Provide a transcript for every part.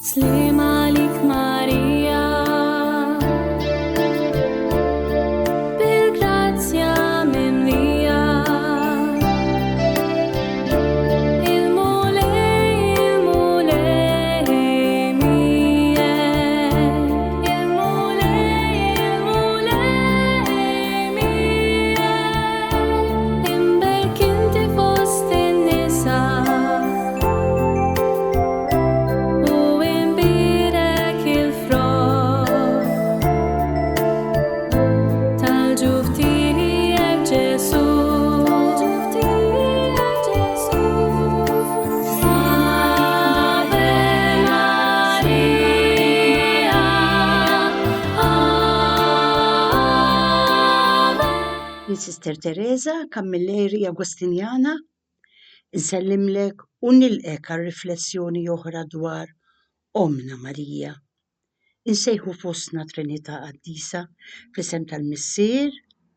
Sliem għalik Marija, bil-grazzja mimlija. Il-Mulej, il-Mulej miegħek. Il-Mulej, il-Mulej miegħek. Imberk inti fost in-nisa. U imbierek il-frott tal-ġuf tiegħek Ġesù. Ave Maria, Ave. Jien Sister Teresa Camilleri Agostinjana Insellimlek u nilqgħek għal riflessjoni oħra dwar Ommna Marija. Insejħu fostna Trinità Qaddisa fl-isem tal-Missier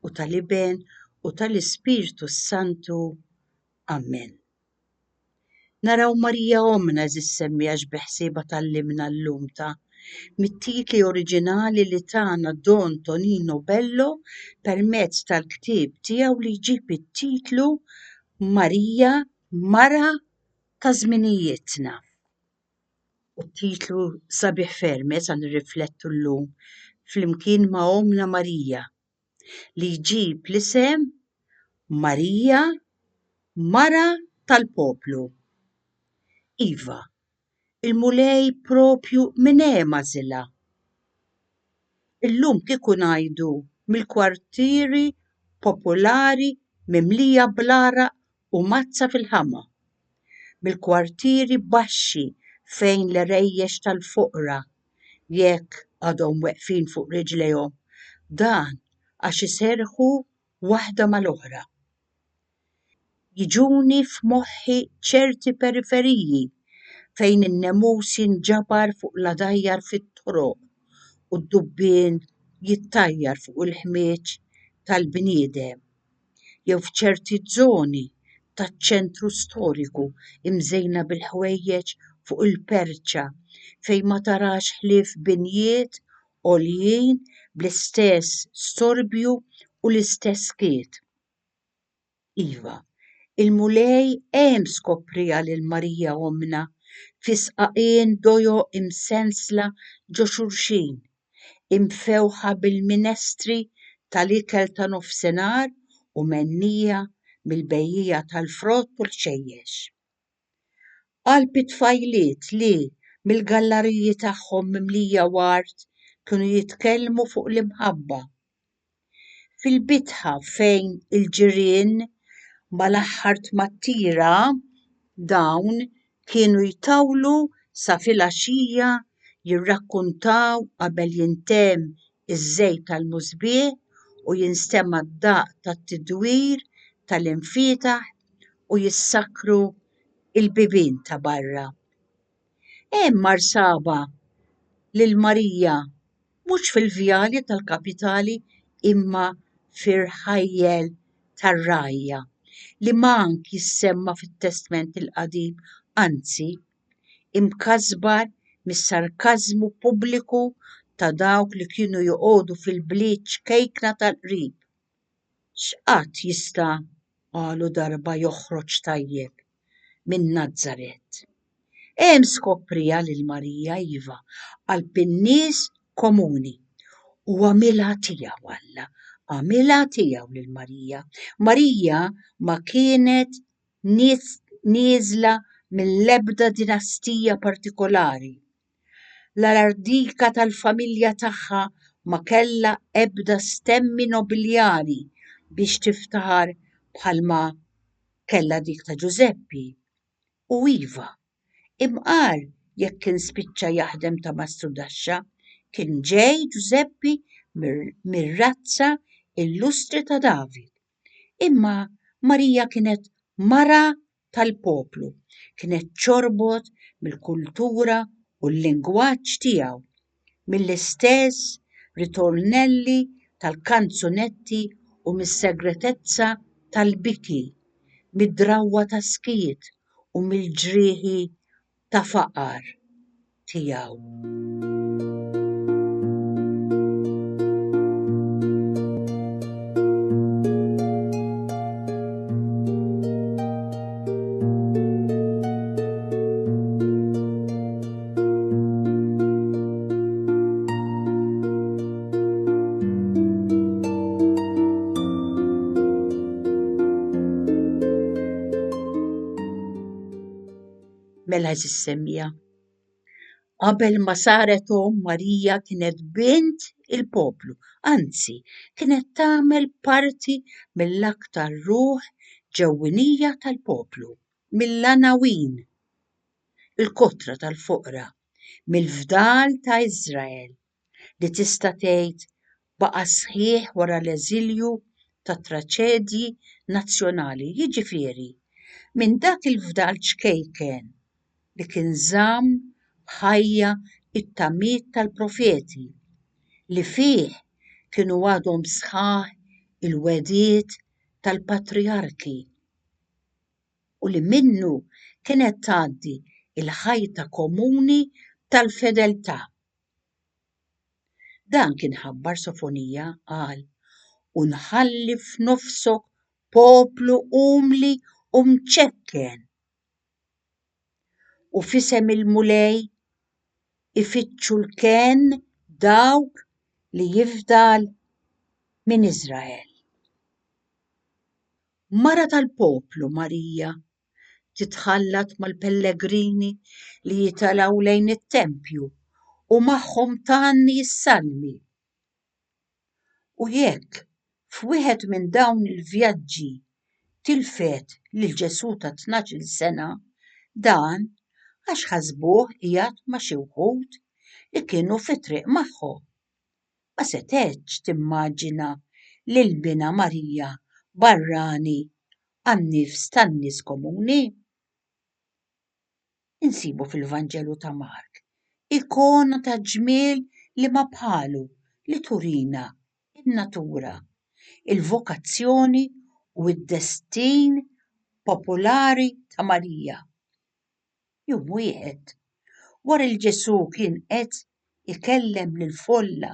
u tal-Iben u tal-Ispirtu s-Santu. Ammen. Naraw Marija Ommna għeżież semmiegħa x'beħsiebha tgħallimna llum ta' mit-titli oriġinali li tana Don Tonino Bello permezz tal-ktieb tiegħu li jġib it-titlu Marija Mara ta' Żminijietna. U titlu sabiħ ferm sa nirriflettu llum flimkien ma' Ommna Marija li jġib l-isem Marija Mara tal-Poplu. Iva, Il-Mulej propju minn hemm għażilha. Illum kieku ngħidu mill-kwartieri popolari mimlija bl-għaraq u mazza fil-ħama. Mill-kwartieri baxxi fejn l-għerejjex tal-foqra, jekk għadhom weqfin fuq riġlejhom, dan għax iserrħu waħda mal-oħra. Jiġuni f'moħħi ċerti periferiji fejn in-nemus jinġabar fuq l-għadajjar fit-toroq u d-dubbien jittajjar fuq il-ħmieġ tal-bniedem, jew f'ċerti żoni taċ-ċentru storiku mżejna bil-ħwejjeġ fuq il-perċa fejn ma tarax ħlief binjiet għoljin bl-istess storbju u l-istess skiet. Iva, il-Mulej hemm skopriha lil Marija Ommna fi sqaqien dojoq imsensla ġo xulxin, imfewħa bil-minestri tal-ikel ta' nofsinhar u mhennija mill-bejjiegħa tal-frott u l-ħxejjex. Qalb it-tfajliet li, mill-gallariji tagħhom mimlija ward, kienu jitkellmu fuq l-imħabba. Fil-bitħa fejn il-ġirien mal-aħħar tmattira dawn kienu jtawlu sa filgħaxija jirrakkuntaw qabel jintemm iż-żejt tal-musbieħ u jinstema' d-daqq tat-tidwir tal-imfietaħ u jissakkru l-bibien ta' barra. Hemm mar sabha lil Marija mhux fil-vjali tal-kapitali imma fir-rħajjel tar-rgħajja li mank jissemma fit-Testment il-Qadim anzi, imkasbar mis-sarkażmu pubbliku ta' dawk li kienu joqogħdu fil-bliet ċkejkna tal-qrib. X'qatt jista' qalu darba joħroġ tajjeb minn Nazaret? Hemm skopriha lil Marija, iva, qalb in-nies komuni. U għamilha tiegħu Alla, għamilha tiegħu lil Marija. Marija ma kienet nieżla mill-ebda dinastija partikolari. L-arardika tal-familja tagħha ma kellha ebda stemmi nobiljari biex tiftaħar bħalma kellha dik ta' Ġużeppi. U iva, imqar jekk kien spiċċa jaħdem ta' mastrudaxxa, kien ġej Ġużeppi mir-razza illustri ta' David. Imma Marija kienet mara tal-poplu, kienet xorbot mill-kultura u l-lingwaġġ tiegħu, mill-istess ritornelli tal-kanzunetti u mis-segretezza tal-biki, mid-drawwa tas-skiet u mill-ġrieħi ta' faqar. tiegħu. Mela għeżież semmiegħa, qabel ma saret omm Marija kienet bint il-poplu, anzi kienet tagħmel parti mill-aktar ruħ ġewwinija tal-poplu, mill-għanawin, il-kotra tal-foqra, mill-fdal ta' Iżrael li tista' tgħid baqa' sħiħ wara l-eżilju tat-traċedji nazzjonali, jiġifieri minn dak il-fdal ċkejken li kien żamm ħajja t-tamiet tal-profeti, li fih kienu għadhom sħaħ il-wegħdiet tal-patrijarki. u li minnu kienet tgħaddi l-ħajta komuni tal-fedeltà. Dan kien ħabbar Sofonija, qal, U nħalli f'nofsok poplu umli u mċekken. U f'isem il-Mulej ifittxu l-kenn dawk li jifdal minn Iżrael. Mara tal-poplu Marija titħallat mal-pellegrini li jitilgħu lejn it-tempju u magħhom tgħanni s-salmi. U jekk f'wieħed minn dawn il-vjaġġi tilfet lil Ġesù ta' 12-il sena, dan għax ħasbuh qiegħed ma' xi wħud li kienu fit-triq magħhom. Ma setgħetx timmaġina lil binha Marija barrani għan-nifs tan-nies komuni. Insibu fil-Vanġelu ta' Mark ikona ta' ġmiel li ma bħalu li turina n-natura, il-vokazzjoni u d-destin popolari ta' Marija. Jum wieħed, wara li Ġesù kien qed ikellem lill-folla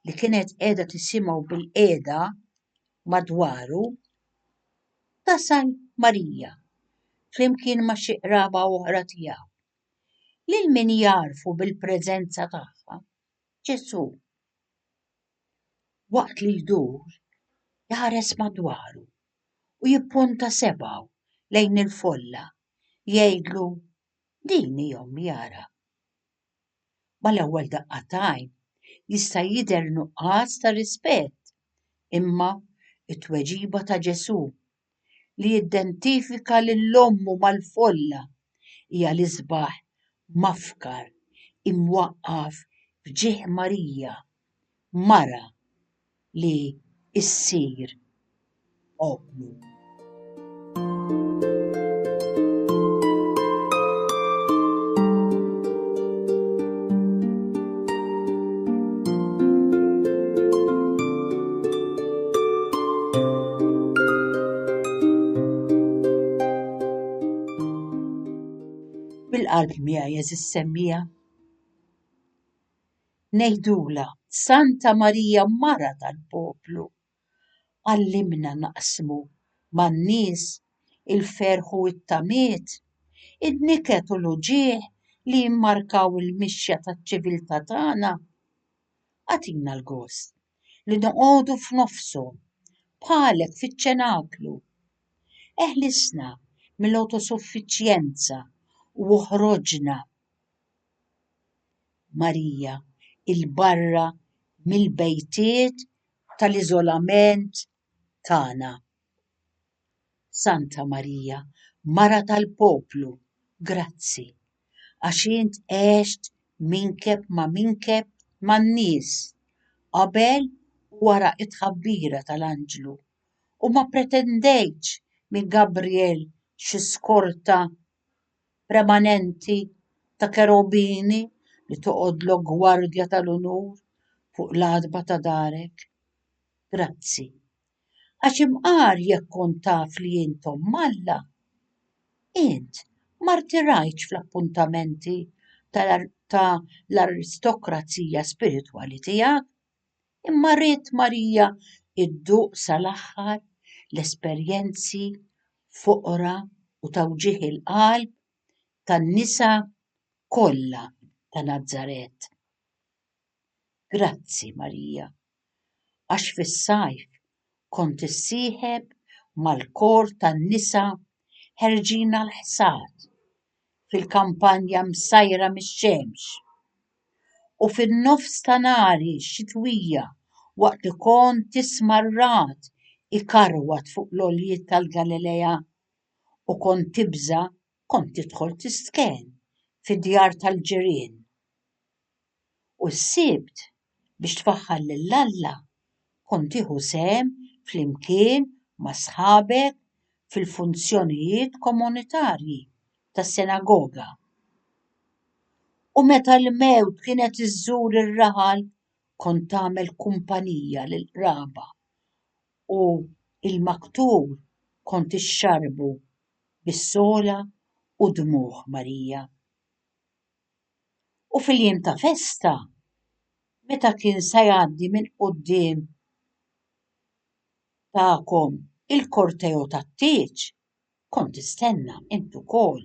li kienet qiegħda tisimgħu bilqiegħda madwaru, tasal Marija flimkien ma' xi qraba oħra tiegħu. Lil min jagħrfu bil-preżenza tagħha? Ġesù. Waqt li jdur, jħares madwaru u jipponta sebgħu lejn il-folla, jgħidlu, Din hi ommi ara. Mal-ewwel daqqa t'għajn jista' jidher nuqqas ta' rispett, imma t-tweġiba ta' Ġesù li jiddentifika lil ommu mal-folla hija l-isbaħ mafkar imwaqqaf f'ġieħ Marija, mara li ssir poplu. Bil-qalb miegħi għeżież semmiegħa. Ngħidulha, Santa Marija Mara tal-Poplu, għallimna naqsmu man-nies il-ferħ u t-tamiet, in-niket u l-uġigħ li jimmarkaw il-mixja taċ-ċiviltà tagħna. Agħtina l-gost li noqogħdu f'nofshom, bħalek fiċ-ċenaklu. Eħlisna mill-awtosuffiċjenza u oħroġna Marija 'l barra mill-bejtiet tal-iżolament tagħna. Santa Marija, Mara tal-Poplu, grazzi għax int għext minkeb ma' minkeb man-nies qabel u wara t-tħabbira tal-anġlu u ma ppretendejtx minn Gabriel xi skorta premanenti ta' kerubini li toqgħodlok gwardja tal-unur fuq l-għatba ta' darek. Grazzi. Għax imqar jekk kont taf li int omm Alla, int ma rtirajtx fl-appuntamenti. ta' l-aristokrazija spiritwali tiegħek, imma ridt Marija dduq sal-aħħar l-esperjenzi foqra u ta' wġigħ il-qalb tan-nisa kollha ta' Nazaret. Grazzi Marija, għax fis-sajf kont tissieħeb mal-kor tan-nisa ħerġin għall-ħsad fil-kampanja msajra mix-xemx. U fin-nofs ta' nhari xitwija waqt li kont tisma' r-ragħad ikarwat fuq l-għoljiet tal-Galilea u kont tibża' kont tidħol tistkenn fid-djar tal-ġirien. U s-Sibt, biex tfaħħar lil Alla, kont tieħu sehem flimkien ma' sħabek fil-funzjonijiet komunitarji tas-sinagoga. U meta l-mewt kienet iżżur ir-raħal kont tagħmel kumpanija lill-qraba u l-maktur kont ixxarrbu bis-sogħla u dmugħ Marija. U fil-jiem ta' festa, meta kien sa jgħaddi minn quddiem tagħkom il-korteo tat-tieġ, kont tistenna int ukoll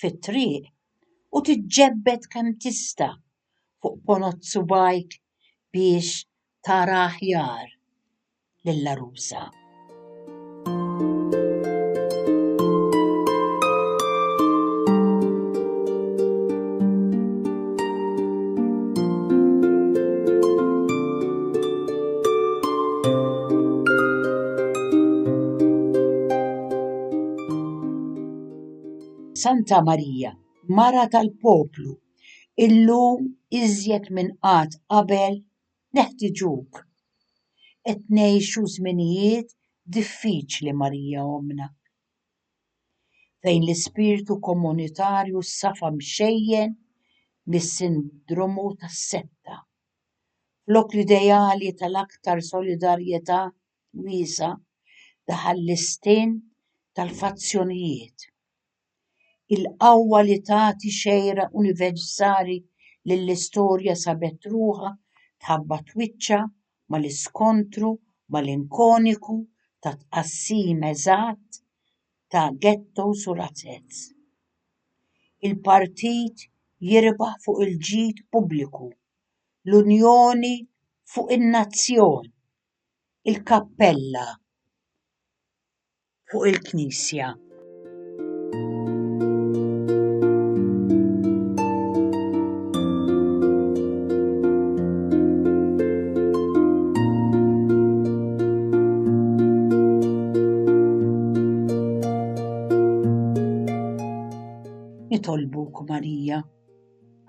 fit-triq u tiġġebbed kemm tista' fuq ponot subgħajk biex tara aħjar lill-għarusa. Santa Marija, Mara tal-Poplu, illum iżjed minn qatt qabel Neħtiġuk. Qed ngħixu żminijiet diffiċli Marija Ommna. Fejn l-ispirtu komunitarju safa mxejjen mis-sindromu tas-setta. Flok l-ideali tal-aktar solidarjetà wiesgħa daħal l-istint tal-fazzjonijiet. Il-qawwa li tagħti xejra universali lill-istorja sabet ruħha tħabbat wiċċha mal-iskontru malinkoniku ta' tqassim eżatt ta' ghettos u razzez. Il-partit jirbaħ fuq il-ġid pubbliku, l-unjoni fuq in-nazzjon, il-kappella fuq il-Knisja. Nitolbuk Marija,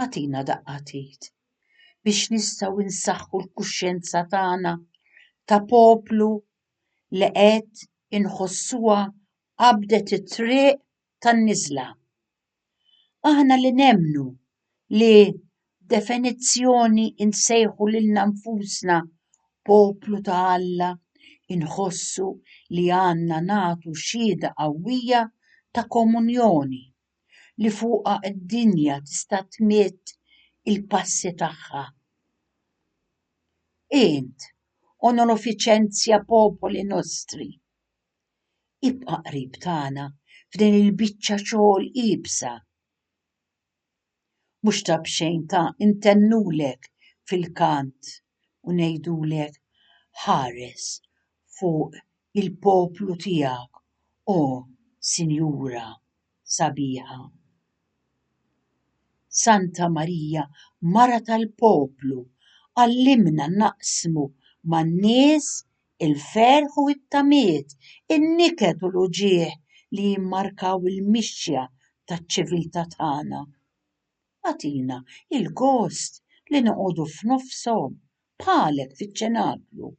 agħtina daqqa t'id biex nistgħu nsaħħu l-kuxjenza tagħna ta' poplu li qed inħossuha qabdet it-triq tan-niżla. Aħna li nemmnu li b'definizzjoni nsejħu lilna nfusna poplu ta' Alla inħossu li għandna nagħtu xhieda qawwija ta' komunjoni li fuqha d-dinja tista' tmidd il-passi tagħha. Int, Onorificentia Popoli Nostri, ibqa' qrib tagħna f'din il-biċċa xogħol iebsa. Mhux ta' b'xejn ta' intennulek fil-kant u ngħidulek ħares fuq il-poplu tiegħek, o Sinjura sabiħa. Santa Marija, Mara tal-poplu, għallimna naqsmu man-nies il-ferħ u t-tamiet, in-niket u l-uġigħ li jimmarkaw il-mixja taċ-ċiviltà tagħna. Agħtina l-gost li noqogħdu f'nofshom bħalek fiċ-ċenaklu.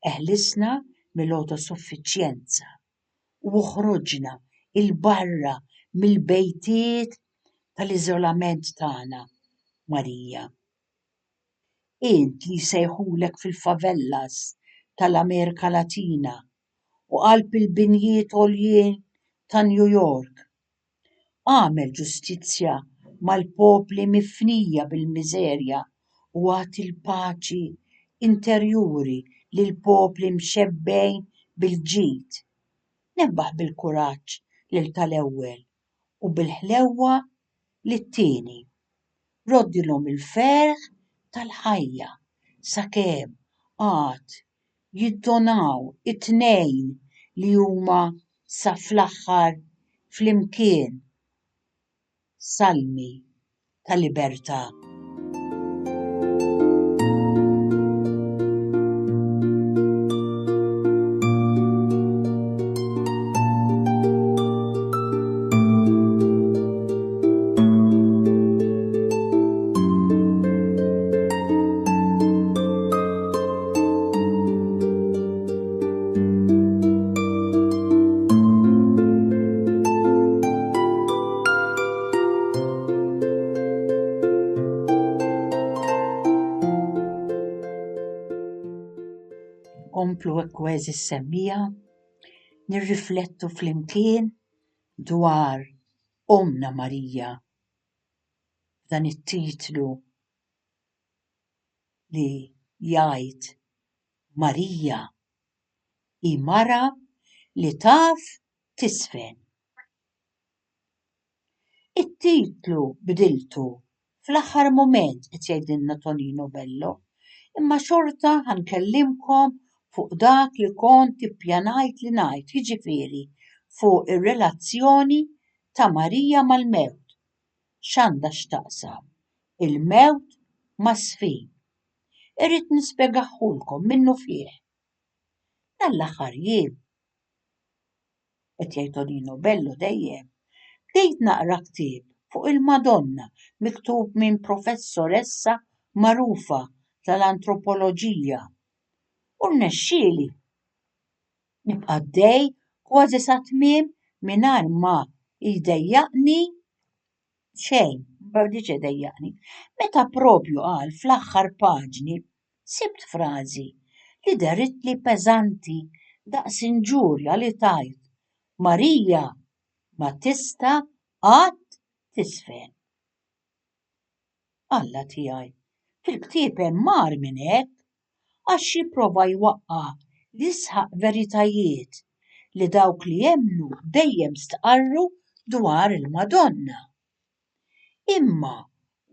Eħlisna mill-awtosuffiċjenza u oħroġna 'l barra mill-bejtiet tal-iżolament tagħna, Marija. Int li jsejħulek fil-favelas tal-Amerika Latina u qalb il-binjiet għoljien ta' New York. Agħmel ġustizzja mal-popli mifnija bil-miżerja u agħti l-paċi interjuri lill-popli mxebbgħin bil-ġid. Nebbaħ bil-kuraġġ lil tal-ewwel u bil-ħlewwa lit-tieni. Roddilhom il-ferħ tal-ħajja sakemm għad jiddonaw it-tnejn li huma sa fl-aħħar flimkien salmi ta' libertà. Komplu hekk għeżież semmiegħa, nirriflettu flimkien dwar Ommna Marija f'dan it-titlu li jgħid Marija hi mara li taf tiżfen. It-titlu bdiltu fl-aħħar mument qed jgħidilna Tonino Bello, imma xorta ħa nkellimkom fuq dak li kont ippjanajt li ngħid, jiġifieri fuq ir-relazzjoni ta' Marija mal-mewt. X'għandha x'taqsam il-mewt mas-sfin? Irrid nispjegahulkom minnufih. Dan l-aħħar jiem, qed jgħid Tonino Bello dejjem, bdejt naqra ktieb fuq il-Madonna miktub minn professoressa magħrufa tal-antropoloġija u rnexxieli nibqa' għaddej kważi sat-tmiem mingħajr ma jdejjaqni xejn, ma bdiex idejjaqni. Meta propju qal fl-aħħar paġni sibt frażi li deritli peżanti daqs inġurja li tgħid Marija ma tista' qatt tiżfen. Alla tiegħi, fil-ktieb hemm agħar minn hekk għax jipprova jwaqqa' l-isħaq veritajiet li dawk li jemmnu dejjem stqarru dwar il-Madonna. Imma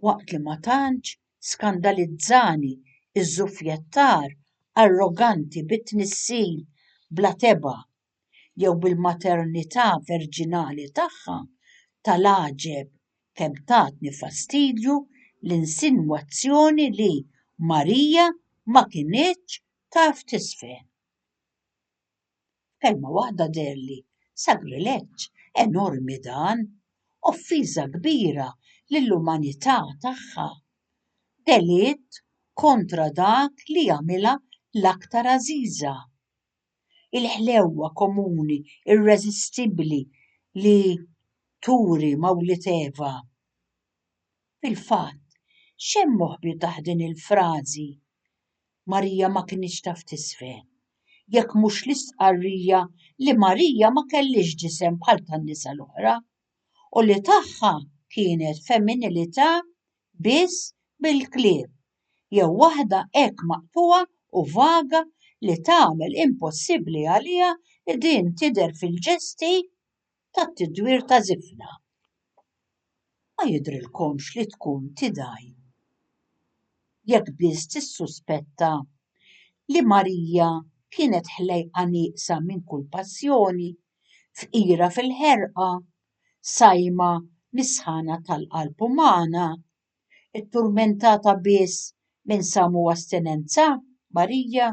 waqt li ma tantx skandalizzani ż-żuffjettar arroganti bit-tnissil bla tebgħa jew bil-maternità verġinali tagħha, tal-għaġeb kemm tatni fastidju l-insinwazzjoni li Marija ma kinitx taf tiżfen. F'kelma waħda deherli sagrileġġ enormi dan, offiża kbira lill-umanità tagħha, delitt kontra dak li jagħmilha l-aktar għażiża. Il-ħlewwa komuni irreżistibbli li turi ma' wlied Eva. Fil-fatt, x'hemm moħbi taħt din il-frażi Marija ma kinitx taf tiżfen, jekk mhux l-istqarrija li Marija ma kellhiex ġisem bħal tan-nisa l-oħra u li tagħha kienet femminilità biss bil-kliem jew waħda hekk maqtugħa u vaga li tagħmel impossibbli għaliha li din tidher fil-ġesti tat-tidwir ta' żifna. Ma jidhrilkomx li tkun tidgħi jekk biss tissuspetta li Marija kienet ħlejqa nieqsa minn kull passjoni, fqira fil-ħerqa, sajma mis-sħana tal-qalb umana, itturmentata biss minn sawm u astinenza, Marija,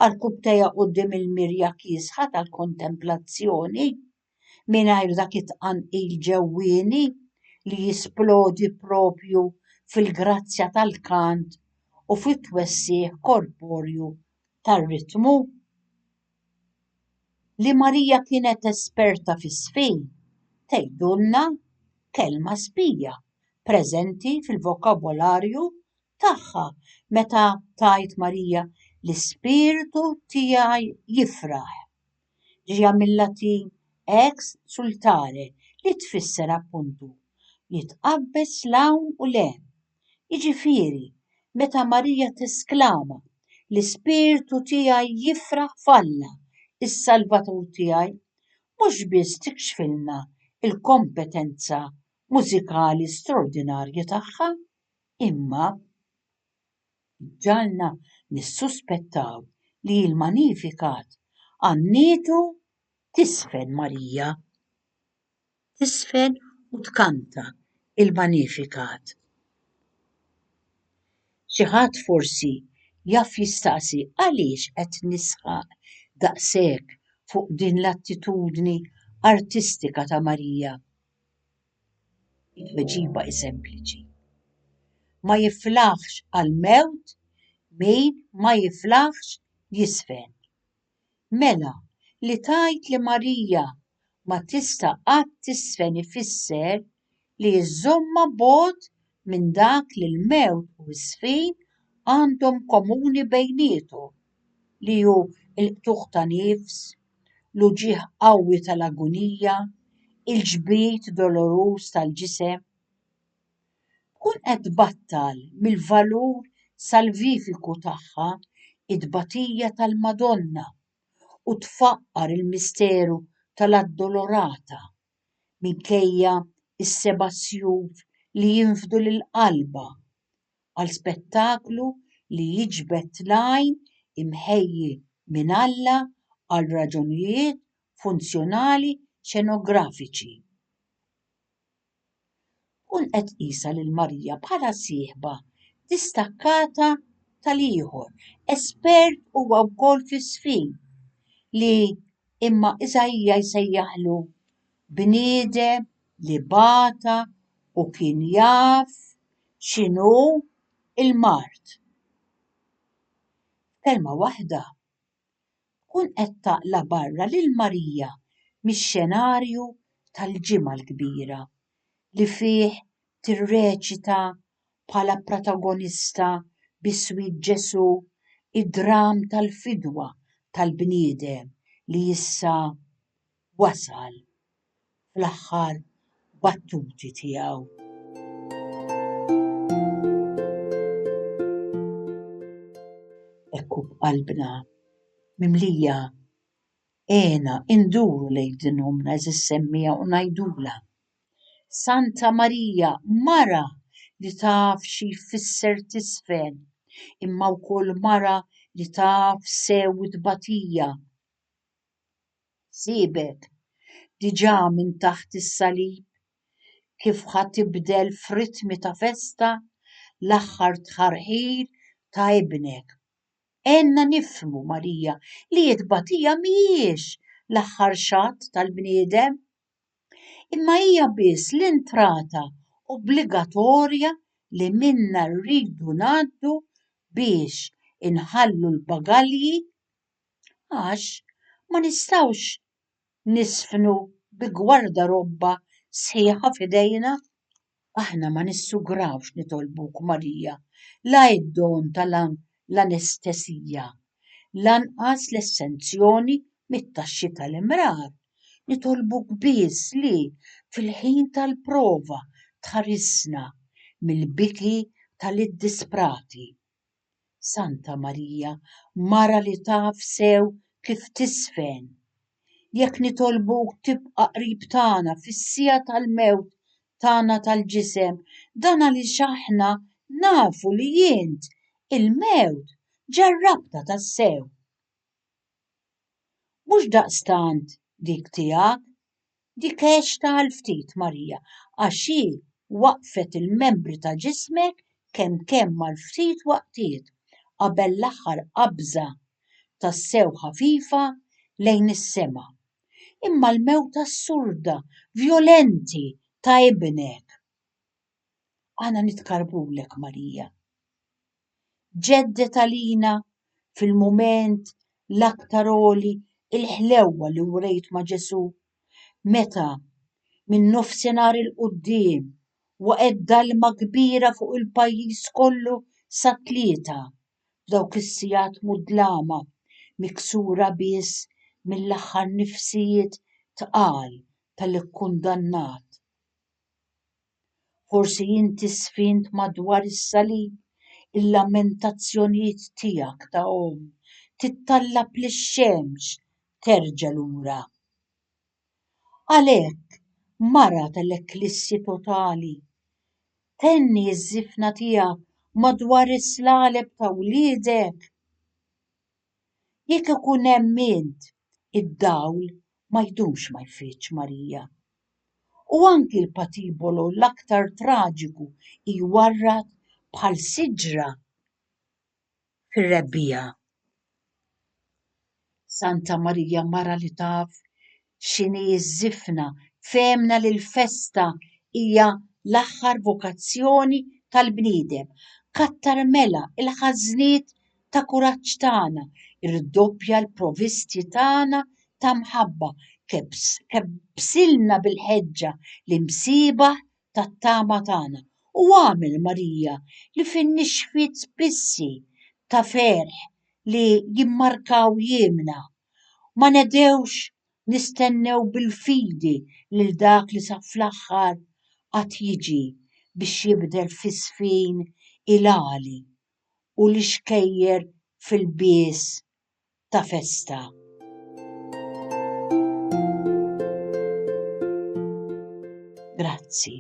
għarkupptejha quddiem il-mirja kiesħa tal-kontemplazzjoni, mingħajr dak it-tqanqil ġewwieni li jisplodi proprju fil-grazzja tal-kant u fit-twessigħ korporju tar-ritmu. Li Marija kienet esperta fis-sfin tgħidulna kelma spija preżenti fil-vokabolarju tagħha meta tgħid Marija l-ispirtu tiegħi jifraħ. Ġejja mil-Latin ex sultare li tfisser appuntu. jitqabbeż 'l hawn u 'l hemm. Jiġifieri, meta Marija tesklama, L-ispirtu tiegħi jifraħ f'Alla, is-Salvatur tiegħi, mhux biss tikxfilna l-kompetenza mużikali straordinarja tagħha, imma ġġagħalna nissuspettaw li l-Magnificat għannietu tiżfen Marija. Tiżfen u tkanta il-Magnificat. Xi ħadd forsi jaf jistaqsi għaliex qed nisħaq daqshekk fuq din l-attitudni artistika ta' Marija. It-tweġiba hi sempliċi. Ma jiflaħx għall-mewt min ma jiflaħx jiżfen. Mela, li tgħid li Marija ma tista' qatt tiżfen ifisser li żżommha bogħod minn dak li l-mewt u ż-żfin għandhom komuni bejniethom, li hu l-qtugħ ta' nifs, l-uġigħ qawwi tal-agunija, il-ġbid doloruż tal-ġisem. Tkun qed tbattal mill-valur salvifiku tagħha t-tbatija tal-Madonna u tfaqqar il-misteru tal-Addolorata minkejja s-seba' sjuf li jinfdu lil qalbha għal spettaklu li jiġbed l-għajn imħejji minn Alla għal raġunijiet funzjonali xenografiċi. Tkun qed tqisha lil Marija bħala sieħba distakkata tal-ieħor, espert huwa wkoll fis-sfin, li imma Iżaija jsejjaħlu bniedem li bata u kien jaf x'inhu l-mard. F'kelma waħda, tkun qed taqla' barra lil Marija mix-xenarju tal-Ġimgħa l-Kbira li fih tirreċita bħala protagonista biswit Ġesù id-dramm tal-fidwa tal-bniedem li issa wasal fl-aħħar battuti tiegħu. Hekk hu b'qalbna mimlija hena induru lejn din ommna għeżież semmiegħa u ngħidulha, Santa Marija, mara li taf xi jfisser tiżfen, imma wkoll mara li taf sew it-tbatija. Ħsiebek diġà minn taħt is-salib kif ħa tibdel f'ritmi ta' festa l-aħħar tħarħir ta' ibnek. Għenna nifhmu, Marija, li t-tbatija mhijiex l-aħħar xatt tal-bniedem, imma hija biss l-intrata obbligatorja li minnha rridu ngħaddu biex inħallu l-bagalji Għax ma nistgħux niżfnu bi gwardarobba sħiħa f'idejna. Aħna ma nissugrawx nitolbuk, Marija, la id-don tal-anestesija, lanqas l-essenzjoni mit-taxxi tal-imrar. Nitolbuk biss li, fil-ħin tal-prova, tħarisna mill-biki tal-iddisprati. Santa Marija, mara li taf sew kif tiżfen. Jekk nitolbuk tibqa' qrib tagħna fis-siegħa tal-mewt tagħna tal-ġisem, dan għaliex aħna nafu li int, il-mewt, ġarrabtha tassew. Mhux daqstant dik tiegħek, Dik għextha għal ftit, Marija, għax hi waqqfet il-membri ta' ġismek kemm kemm għal ftit waqtiet qabel l-aħħar qabża tassew ħafifa lejn is-sema. Imma l-mewt assurda, vjolenti ta' ibnek. Aħna nitkarbulek, Marija. Ġeddet għalina fil-mument l-aktar għoli il-ħlewwa li wrejt ma' Ġesù meta minn nofsinhar 'il quddiem waqgħet dalma kbira fuq il-pajjiż kollu sat-tlieta f'dawk is-sigħat mudlama miksura biss mill-aħħar nifsijiet tqal tal-ikkundannat. Forsi inti sfint madwar is-salib il-lamentazzjonijiet tiegħek ta' omm tittallab lix-xemx terġa' lura. Għalhekk, mara tal-eklissi totali, tenni ż-żifna tiegħek madwar is-slaleb ta' wliedek. Jekk ikun hemm int, id-dawl ma jdumx ma jfiġġ Marija. U anki l-patibolo l-aktar traġiku jwarrad bħal siġra fir-rebbiegħa. Santa Marija mara li taf x'inhi ż-żifna, fehmna li l-festa hija l-aħħar vokazzjoni tal-bniedem. Kattar mela l-ħażniet ta' kuraġġ tagħna, irdoppja l-provisti tagħna ta' mħabba, kebbsilna bil-ħeġġa l-imsiebaħ tat-tama tagħna u agħmel Marija li fin-nixfiet spissi ta' ferħ li jimmarkaw jiemna, ma nedewx nistennew bil-fidi lil dak li sa fl-aħħar għad jiġi biex jibdel fi żfin il-għali u l-ixkejjer f'ilbies ta' festa. Grazzi,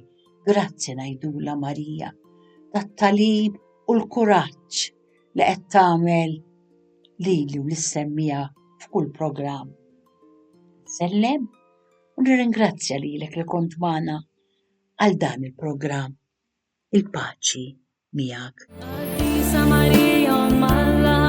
grazzi ngħidulha Marija tat-tagħlim u l-kuraġġ li qed tagħmel lili u lis-semmiegħa f'kull programm. Nsellem u nirringrazzja lilek li kont magħna għal dan il-programm. Il-paċi miegħek. Qaddisa Marija Omm Alla.